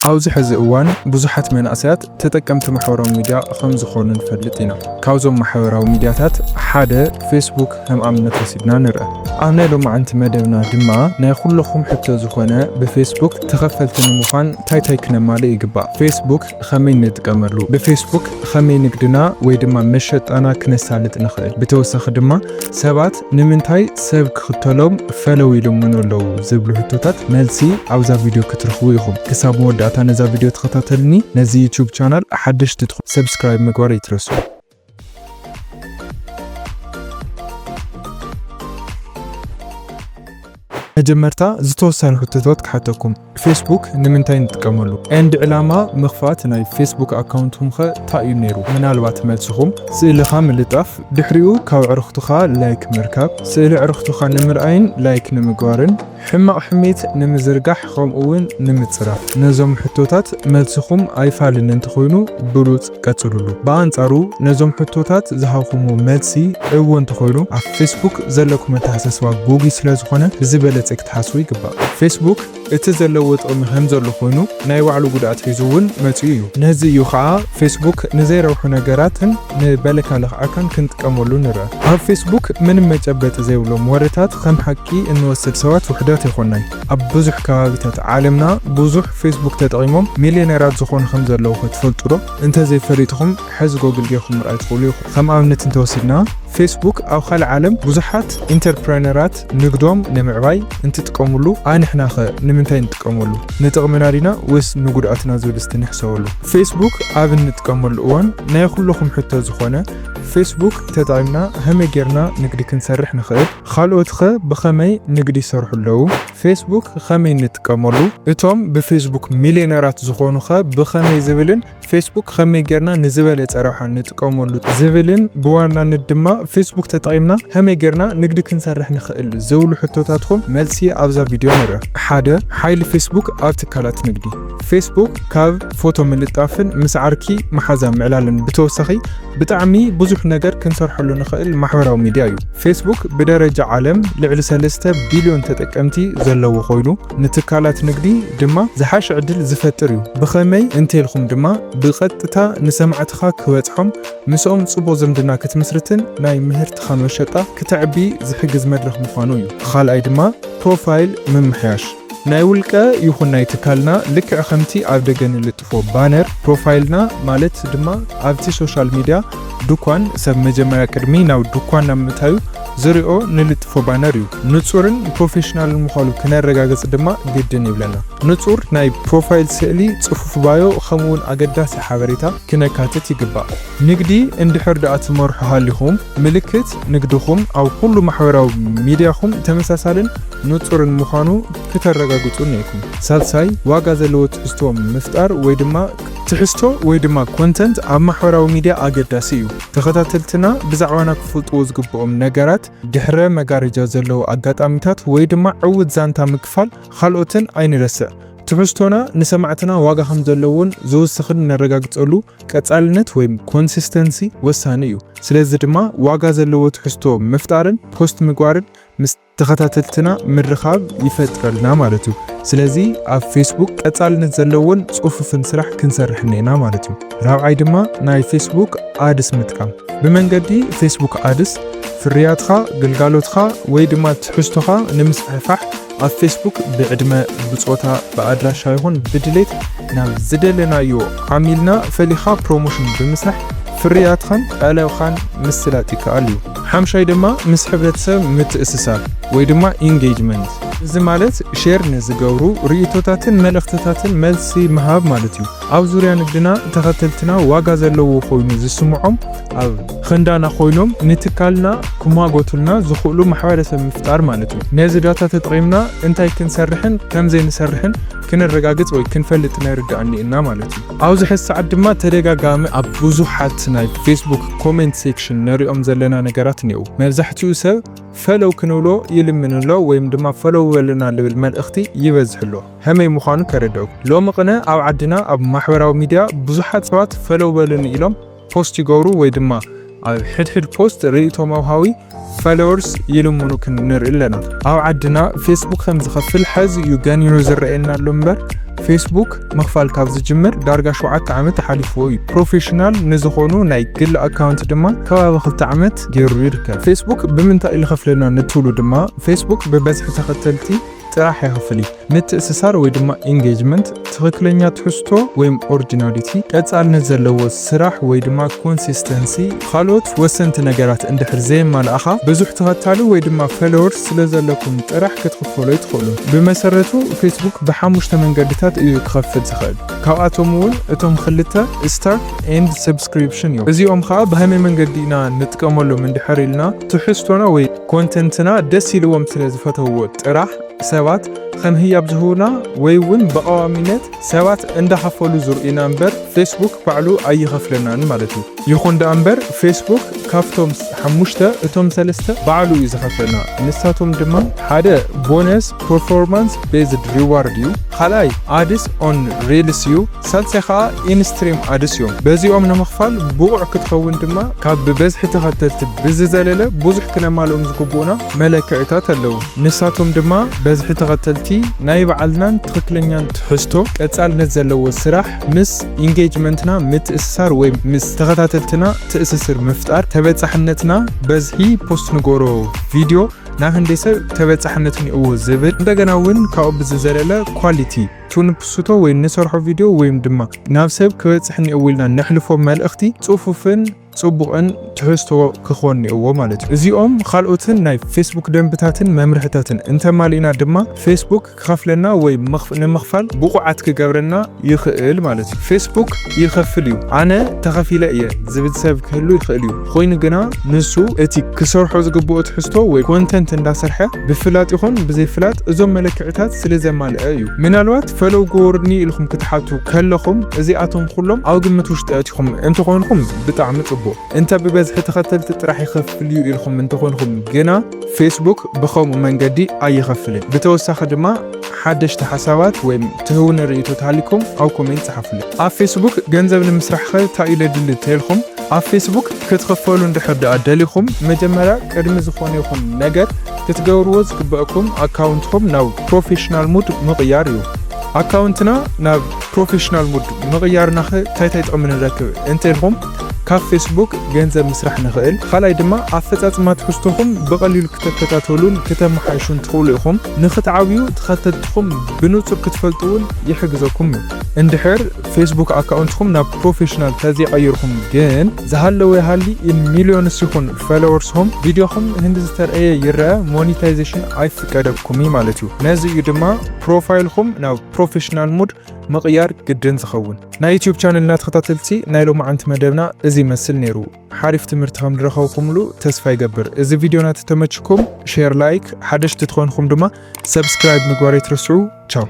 ኣብዚ ሕዚ እዋን ብዙሓት መናእሰያት ተጠቀምቲ ማሕበራዊ ሚድያ ከም ዝኾኑ ንፈልጥ ኢና። ካብዞም ማሕበራዊ ሚድያታት ሓደ ፌስቡክ ከም ኣብነት ወሲድና ንርአ። ኣብ ናይ ሎማዓንቲ መደብና ድማ ናይ ኩለኹም ሕቶ ዝኾነ ብፌስቡክ ተኸፈልቲ ንምዃን እንታይ እንታይ ክነማልእ ይግባእ? ፌስቡክ ከመይ ንጥቀመሉ? ብፌስቡክ ከመይ ንግድና ወይ ድማ መሸጣና ክነሳልጥ ንኽእል? ብተወሳኺ ድማ ሰባት ንምንታይ ሰብ ክኽተሎም ፈለው ኢሎምኒ ኣለዉ ዝብሉ ሕቶታት መልሲ ኣብዛ ቪድዮ ክትረኽቡ ኢኹም። ክሳብ መወዳእታ ነዛ ቪድዮ ተኸታተልኒ። ነዚ ዩቲዩብ ቻናል ሓደሽቲ ትኹ ሰብስክራይብ ምግባር ኣይትረስዑ። መጀመርታ ዝተወሰኑ ሕቶታት ክሓተኩም። ፌስቡክ ንምንታይ ንጥቀመሉ? ኤንድ ዕላማ ምኽፋት ናይ ፌስቡክ ኣካውንትኩም ኸ እንታይ እዩ ነይሩ? ምናልባት መልስኹም ስእልኻ ምልጣፍ፣ ድሕሪኡ ካብ ዕርኽቱኻ ላይክ ምርካብ፣ ስእሊ ዕርኽቱኻ ንምርኣይን ላይክ ንምግባርን፣ ሕማቕ ሕሜት ንምዝርጋሕ ከምኡ እውን ንምጽራፍ። ነዞም ሕቶታት መልስኹም ኣይፋልን እንተኾይኑ ብሉጽ ቀጽሉሉ። ብኣንጻሩ ነዞም ሕቶታት ዝሃብኹሞ መልሲ እዎ እንተኾይኑ ኣብ ፌስቡክ ዘለኩም ኣተሓሳስባ ጉጊ ስለ ዝኾነ ብዝበለጸ ክትሓስቡ ይግባእ። ፌስቡክ እቲ ዘለዎ ጥቕሚ ከም ዘሎ ኮይኑ ናይ ባዕሉ ጉድኣት ሒዙ እውን መጺኡ እዩ። ነዚ እዩ ኸዓ ፌስቡክ ንዘይረብሑ ነገራትን ንበለካ ለኽዓካን ክንጥቀመሉ ንርአ። ኣብ ፌስቡክ ምንም መጨበጢ ዘይብሎም ወረታት ከም ሓቂ እንወስድ ሰባት ውሑዳት ኣይኮናይ። ኣብ ብዙሕ ከባቢታት ዓለምና ብዙሕ ፌስቡክ ተጠቒሞም ሚልዮነራት ዝኾኑ ከም ዘለዉ ኸ ትፈልጡ ዶ? እንተዘይፈሊጥኹም ሕዚ ጎግል ጌርኩም ምርኣይ ትኽእሉ ኢኹም። ከም ኣብነት እንተወሲድና ፌስቡክ ኣብ ካልእ ዓለም ብዙሓት ኢንተርፕረነራት ንግዶም ንምዕባይ እንትጥቀምሉ ኣንሕና ኸ ንምንታይ ንጥቀመሉ? ንጥቕምና ዲና ወይስ ንጉድኣትና ዝብል እስቲ ንሕሰበሉ። ፌስቡክ ኣብ እንጥቀመሉ እዋን ናይ ኩለኹም ሕቶ ዝኾነ ፌስቡክ ተጠቒምና ከመይ ጌርና ንግዲ ክንሰርሕ ንኽእል? ካልኦት ኸ ብኸመይ ንግዲ ይሰርሑ ኣለዉ? ፌስቡክ ከመይ ንጥቀመሉ? እቶም ብፌስቡክ ሚልዮነራት ዝኾኑ ኸ ብኸመይ ዝብልን ፌስቡክ ከመይ ጌርና ንዝበለጸ ረብሓ ንጥቀመሉ ዝብልን ብዋናነት ድማ ፌስቡክ ተጠቒምና ከመይ ጌርና ንግዲ ክንሰርሕ ንኽእል ዝብሉ ሕቶታትኩም መልሲ ኣብዛ ቪድዮ ንርእ። ሓደ፣ ሓይሊ ፌስቡክ ኣብ ትካላት ንግዲ። ፌስቡክ ካብ ፎቶ ምልጣፍን ምስ ዓርኪ መሓዛ ምዕላልን ብተወሳኺ ብጣዕሚ ብዙሕ ነገር ክንሰርሐሉ ንኽእል ማሕበራዊ ሚድያ እዩ። ፌስቡክ ብደረጃ ዓለም ልዕሊ ሰለስተ ቢልዮን ተጠቀምቲ ዘለዎ ኮይኑ ንትካላት ንግዲ ድማ ዝሓሸ ዕድል ዝፈጥር እዩ። ብኸመይ እንተልኩም ድማ ብቐጥታ ንሰማዕትኻ ክበጽሖም ምስኦም ጽቡቕ ዝምድና ክትምስርትን ናይ ምህርትኻ መሸጣ ክተዕቢ ዝሕግዝ መድረኽ ምዃኑ እዩ። ካልኣይ ድማ ፕሮፋይል ምምሕያሽ። ናይ ውልቀ ይኹን ናይ ትካልና ልክዕ ከምቲ ኣብ ደገ ንልጥፎ ባነር ፕሮፋይልና ማለት ድማ ኣብቲ ሶሻል ሚድያ ድኳን ሰብ መጀመርያ ቅድሚ ናብ ድኳን ናብ ምእታዩ ዝሪኦ ንልጥፎ ባነር እዩ። ንጹርን ፕሮፌሽናልን ምዃኑ ክነረጋግጽ ድማ ግድን ይብለና። ንጹር ናይ ፕሮፋይል ስእሊ፣ ጽፉፍ ባዮ ከምኡውን ኣገዳሲ ሓበሬታ ክነካትት ይግባእ። ንግዲ እንድሕር ደኣ ትመርሑ ሃሊኹም ምልክት ንግድኹም ኣብ ኩሉ ማሕበራዊ ሚድያኹም ተመሳሳልን ንጹርን ምዃኑ ክተረጋግጹ እኒኤኩም። ሳልሳይ ዋጋ ዘለዎ ትሕዝቶ ምፍጣር ወይ ድማ ትሕዝቶ ወይ ድማ ኮንተንት ኣብ ማሕበራዊ ሚድያ ኣገዳሲ እዩ። ተኸታተልትና ብዛዕባና ክፈልጥዎ ዝግብኦም ነገራት፣ ድሕረ መጋረጃ ዘለዉ ኣጋጣሚታት ወይ ድማ ዕዉት ዛንታ ምክፋል ካልኦትን ኣይንረስዕ። ትሕዝቶና ንሰማዕትና ዋጋ ከም ዘለዎን ዝውስኽን ነረጋግጸሉ ቀጻልነት ወይም ኮንሲስተንሲ ወሳኒ እዩ። ስለዚ ድማ ዋጋ ዘለዎ ትሕዝቶ ምፍጣርን ፖስት ምግባርን ምስ ተኸታተልትና ምርኻብ ይፈጥረልና ማለት እዩ። ስለዚ ኣብ ፌስቡክ ቀጻልነት ዘለዎን ጽፉፍን ስራሕ ክንሰርሕ እኒኤና ማለት እዩ። ራብዓይ ድማ ናይ ፌስቡክ ኣድስ ምጥቃም። ብመንገዲ ፌስቡክ ኣድስ ፍርያትኻ፣ ግልጋሎትኻ ወይ ድማ ትሕዝቶኻ ንምስፍሕፋሕ ኣብ ፌስቡክ ብዕድመ፣ ብጾታ፣ ብኣድራሻ ይኹን ብድሌት ናብ ዝደለናዮ ዓሚልና ፈሊኻ ፕሮሞሽን ብምስራሕ ፍርያትኻን ጠለብኻን ምስላጥ ይከኣል እዩ። ሓምሻይ ድማ ምስ ሕብረተሰብ ምትእስሳር ወይ ድማ ኢንጌጅመንት። እዚ ማለት ሼር ንዝገብሩ ርእይቶታትን መልእኽትታትን መልሲ ምሃብ ማለት እዩ። ኣብ ዙርያ ንግድና ተኸተልትና ዋጋ ዘለዎ ኮይኑ ዝስምዖም ኣብ ክንዳና ኮይኖም ንትካልና ክሟገቱልና ዝኽእሉ ማሕበረሰብ ምፍጣር ማለት እዩ። ነዚ ዳታ ተጠቒምና እንታይ ክንሰርሕን ከም ዘይንሰርሕን ክነረጋግጽ ወይ ክንፈልጥ ናይ ርዳእ እኒኤና ማለት እዩ። ኣብዚ ሕዚ ሰዓት ድማ ተደጋጋሚ ኣብ ብዙሓት ናይ ፌስቡክ ኮሜንት ሴክሽን ንሪኦም ዘለና ነገራት እኒአው። መብዛሕትኡ ሰብ ፈለው ክንብሎ ይልምን ኣሎ ወይም ድማ ፈለው በልና ልብል መልእኽቲ ይበዝሕ ኣሎ። ከመይ ምዃኑ ከረድአኩም። ሎሚ ቅነ ኣብ ዓድና ኣብ ማሕበራዊ ሚድያ ብዙሓት ሰባት ፈለው በሉኒ ኢሎም ፖስት ይገብሩ ወይ ድማ ኣብ ሕድሕድ ፖስት ርእይቶ መውሃዊ ፎሎወርስ ይልምኑ ክንርኢ ኣለና። ኣብ ዓድና ፌስቡክ ከም ዝኸፍል ሐዚ እዩ ገኒኑ ዝረኣየና ኣሎ እምበር፣ ፌስቡክ ምኽፋል ካብ ዝጅምር ዳርጋ ሸውዓተ ዓመት ሓሊፍዎ እዩ። ፕሮፌሽናል ንዝኾኑ ናይ ግል ኣካውንት ድማ ከባቢ ክልተ ዓመት ገይሩ ይርከብ። ፌስቡክ ብምንታይ እዩ ዝኸፍለና ንትብሉ ድማ፣ ፌስቡክ ብበዝሒ ተኸተልቲ ጥራሕ ይኸፍል እዩ። ምትእስሳር ወይ ድማ ኢንጌጅመንት፣ ትኽክለኛ ትሕዝቶ ወይም ኦሪጂናሊቲ፣ ቀጻልነት ዘለዎ ስራሕ ወይ ድማ ኮንሲስተንሲ፣ ካልኦት ወሰንቲ ነገራት እንድሕር ዘየማልኣኻ፣ ብዙሕ ተኸታሊ ወይ ድማ ፎሎወርስ ስለ ዘለኩም ጥራሕ ክትኽፈሎ ኣይትኽእሉን። ብመሰረቱ ፌስቡክ ብሓሙሽተ መንገድታት እዩ ክኸፍል ዝኽእል። ካብኣቶም እውን እቶም ክልተ፣ ስታርት ኤንድ ሰብስክሪፕሽን እዮም። እዚኦም ከዓ ብኸመይ መንገዲ ኢና ንጥቀመሎም እንድሕር ኢልና፣ ትሕዝቶና ወይ ኮንተንትና ደስ ኢልዎም ስለ ዝፈተውዎ ጥራሕ ሰባት ከም ህያብ ዝህቡና ወይ እውን ብቐዋሚነት ሰባት እንዳኸፈሉ ዝርእዩና እምበር፣ ፌስቡክ ባዕሉ ኣይኸፍለናን ማለት እዩ። ይኹን ደኣ እምበር፣ ፌስቡክ ካብቶም ሓሙሽተ እቶም ሰለስተ ባዕሉ እዩ ዝኸፍለና። ንሳቶም ድማ፣ ሓደ፣ ቦነስ፣ ፐርፎርማንስ ቤዝድ ሪዋርድ እዩ። ካልኣይ፣ ኣድስ ኦን ሪልስ እዩ። ሳልሳይ ከዓ ኢንስትሪም ኣድስ እዮም። በዚኦም ንምኽፋል ብቑዕ ክትኸውን ድማ ካብ ብበዝሒ ተኸተልቲ ብዝዘለለ ብዙሕ ክነማልኦም ዝግብኡና መለክዕታት ኣለዉ። ንሳቶም ድማ በዝሒ ተኸተልቲ፣ ናይ ባዕልናን ትኽክለኛን ትሕዝቶ፣ ቀጻልነት ዘለዎ ስራሕ፣ ምስ ኢንጌጅመንትና ምትእስሳር ወይ ምስ ተኸታተልትና ትእስስር ምፍጣር፣ ተበጻሕነትና፣ በዝሒ ፖስት ንገብሮ ቪድዮ ናብ ህንደይ ሰብ ተበጻሕነት እኒኦዎ ዝብል፣ እንደገና እውን ካብኡ ብዝዘለለ ኳሊቲ፣ እቲ ንፕስቶ ወይ ንሰርሖ ቪድዮ ወይም ድማ ናብ ሰብ ክበጽሕ እኒኦዎ ኢልና ነሕልፎ መልእኽቲ ጽፉፍን ጽቡቕን ትሕዝቶ ክኾን እኒኦዎ ማለት እዩ። እዚኦም ካልኦትን ናይ ፌስቡክ ደንብታትን መምርሕታትን እንተማሊእና ድማ፣ ፌስቡክ ክኸፍለና ወይ ምኽ-፣ ንምኽፋል ብቑዓት ክገብረና ይኽእል ማለት እዩ። ፌስቡክ ይኸፍል እዩ፣ ኣነ ተኸፊለ እየ ዝብል ሰብ ክህሉ ይኽእል እዩ። ኮይኑ ግና ንሱ እቲ ክሰርሖ ዝግብኦ ትሕዝቶ ወይ ኮንተንት እንዳሰርሐ ብፍላጥ ይኹን ብዘይፍላጥ እዞም መለክዕታት ስለ ዘማልአ እዩ። ምናልባት ፈለው ግበሩኒ ኢልኩም ክትሓቱ ከለኹም እዚኣቶም ኩሎም ኣብ ግምት ውሽጢ ኣእቲኹም እንተኾንኩም ብጣዕሚ ጽቡቕ። እንተ ብበዝሒ ተኸተልቲ ጥራሕ ይኸፍል እዩ ኢልኩም እንተኾንኩም ግና ፌስቡክ ብኸምኡ መንገዲ ኣይኸፍልን። ብተወሳኺ ድማ ሓደሽቲ ሓሳባት ወይም ትህውኒ ርእይቶ ተሃሊኩም ኣብ ኮሜንት ጸሓፉለይ። ኣብ ፌስቡክ ገንዘብ ንምስራሕ ኸ እንታይ እዩ ለድሊ ተልኩም? ኣብ ፌስቡክ ክትኽፈሉ እንድሕር ደኣ ደሊኹም፣ መጀመርያ ቅድሚ ዝኾነ ይኹን ነገር ክትገብርዎ ዝግበእኩም ኣካውንትኹም ናብ ፕሮፌሽናል ሙድ ምቕያር እዩ። ኣካውንትና ናብ ፕሮፌሽናል ሙድ ምቕያርና ኸ እንታይ እንታይ ጥቕሚ ንረክብ እንተልኩም፣ ካብ ፌስቡክ ገንዘብ ምስራሕ ንኽእል። ካልኣይ ድማ ኣፈጻጽማ ትሕዝቶኹም ብቐሊሉ ክተከታተሉን ክተመሓይሹን ትኽእሉ ኢኹም። ንኽትዓብዩ ተኸተልትኹም ብንጹር ክትፈልጡ እውን ይሕግዘኩም እዩ። እንድሕር ፌስቡክ ኣካውንትኹም ናብ ፕሮፌሽናል ተዘይቐይርኩም ግን፣ ዝሃለወ ይሃሊ ኢን ሚልዮንስ ይኹን ፎሎወርስኹም ቪድዮኹም ህንዲ ዝተረእየ ይረአ፣ ሞኒታይዜሽን ኣይፍቀደኩም እዩ ማለት እዩ። ነዚ እዩ ድማ ፕሮፋይልኹም ናብ ፕሮፌሽናል ሙድ ምቕያር ግድን ዝኸውን። ናይ ዩቲዩብ ቻነልና ተኸታተልቲ፣ ናይ ሎማዓንቲ መደብና እዚ ይመስል ነይሩ። ሓሪፍ ትምህርቲ ከም ዝረኸብኩምሉ ተስፋ ይገብር። እዚ ቪድዮ ናተተመችኩም ሼር፣ ላይክ፣ ሓደሽቲ ትኾንኩም ድማ ሰብስክራይብ ምግባር ኣይትረስዑ። ቻው።